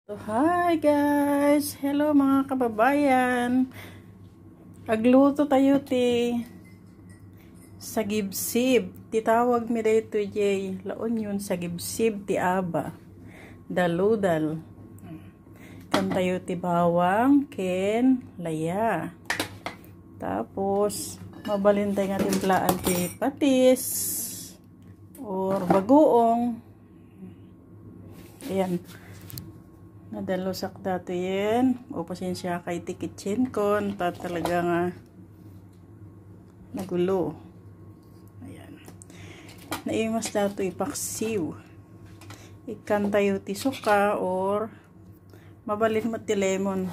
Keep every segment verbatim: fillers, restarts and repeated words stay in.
So, hi guys! Hello mga kababayan! Agluto tayo ti sagibsib. Ti tawag mi daytoy jay la onion, sagibsib ti aba. Daludal. Kan tayo ti bawang ken laya. Tapos, mabalin tayo nga timplaan ti patis or bagoong. Ayan. Nadalusak daytoyen. O, pasensya kay ti kitchen ko. Ta talaga nga nagulo. Ayan. Naimas daytoy paksiw. Ikkan tayo ti suka or mabalin mo ti lemon.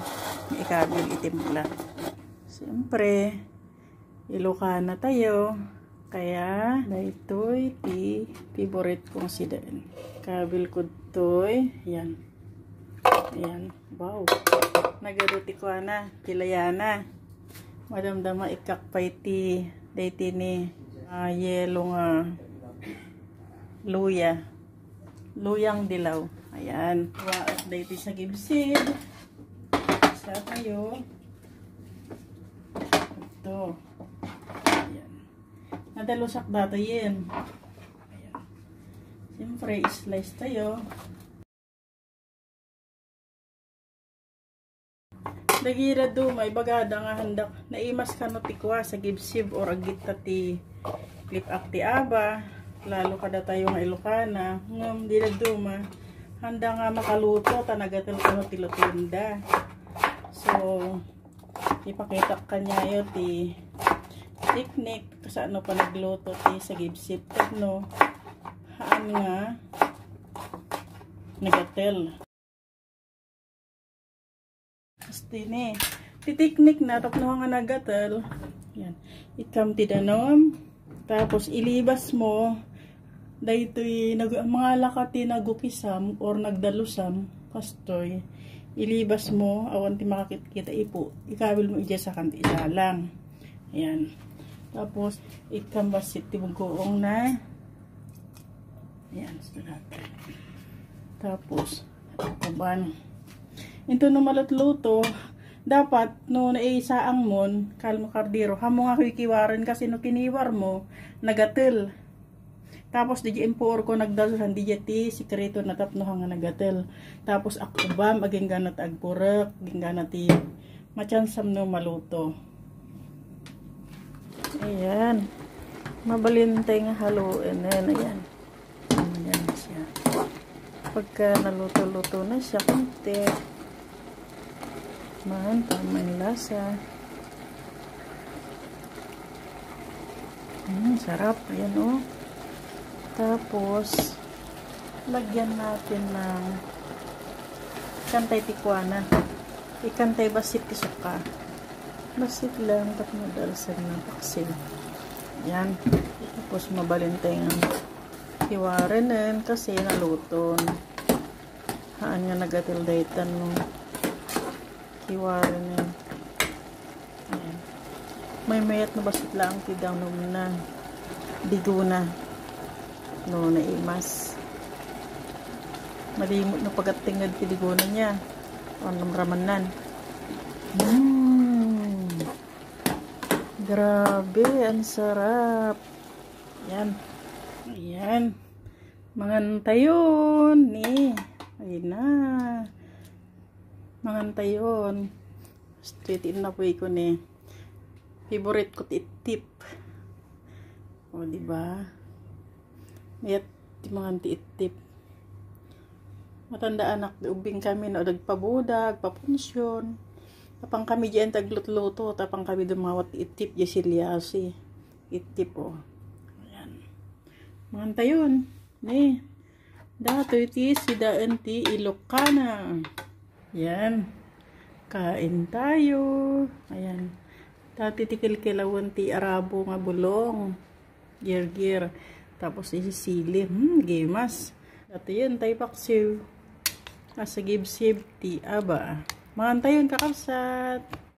Ikabil iti mula. Siyempre, Ilocana tayo. Kaya, daytoy ti favorite kong sidaen. Kabil ko ditoy. Yan. Yan. Wow. Nagadu ti kuana. Ti layana. Madamdama ikak pay ti daytoy ni, ah, yelo nga luya. Luyang dilaw. Ayan. Waak daytoy sagibsib. Sa tayo. Ito. Ayan. Nadalusak daytoyen. Ayan. Siyempre, slice tayo. Dagiti dadduma, ibagada nga handak naimas kano ti kua, sagibsib or aggitta ti lip-ak ti aba, lalo kadatayo nga Ilocana. Ngem di dadduma, handa nga makaluto, ta nagatel kano ti lutuenda. So, ipakitak kaniayo ti teknik kasano panagluto ti sagibsib tapno haan nga nagatel. Kastini. Ti teknik na tapno nga nagatel. Yan. Ikam ti danum. Tapos ilibas mo daytoy nag-, mangalaka ti nagukisam or nagdalusam, kastoy. Ilibas mo, awan ti makakitkita ipu. Ikabil mo ija sakan ti isalang. Yan. Tapos, ikam bassit ti bagoong na. Yan, sulat. Tapos, Uban. Into no malutluto, dapat no naisaang mon, kalmo kardero, haanmo nga kikiwaren kasi no kiniwar mo, nagatel. Tapos, di impuor ko nagdalhan, di ti sikreto na tapno nga nagatel. Tapos, akubam, agingganat agpurek, agingganat ti Machansam no maluto. Ayan. Mabalintay nga haluin. Ayan, ayan. Ayan siya. Pagka naluto-luto na siya, konti. Man, tama yung lasa. Mm, sarap. Ayan, oh. Tapos, lagyan natin ng ikantay ti kuana. Ikantay bassit ti suka. Bassit lang, tapno dalsen na paksil. Yan. Tapos, mabalintay nga kiwarenen kasi naluton. Haan nga nagatil daytan no kiwarenen. Ayan. Maymayat no bassit lang ti danum na digona. No, naimas. Malimot no pagattinged ti digona niya. Ang ramraman nan. Mm. Grabe, ang sarap. Yan. Ayan. Mangan tayon ni. Ayan na. Mangan tayon. Straight in na po ko ni. Favorite ko ti ittip. O, di ba? Mayat ti mangan ti ittip. Matanda anak, ubing kami no, nagpabuda, agpapunsyon. Tapang kami diyan taglutluto, tapang kami dumawat ti ittip, di siliasi. Ittip, o. Ayan. Mangan tayon. Ni. Datoy ti sidaen ti Ilocana. Yan. Kain tayo. Ayan. Dati ti kilkilawen ti arabo nga bulong. Girgir. Tapos isisili. Hmm, gimas. Dati yan, tay paksiw. Asagibsib ti aba. Mangan tayon, kakabsat.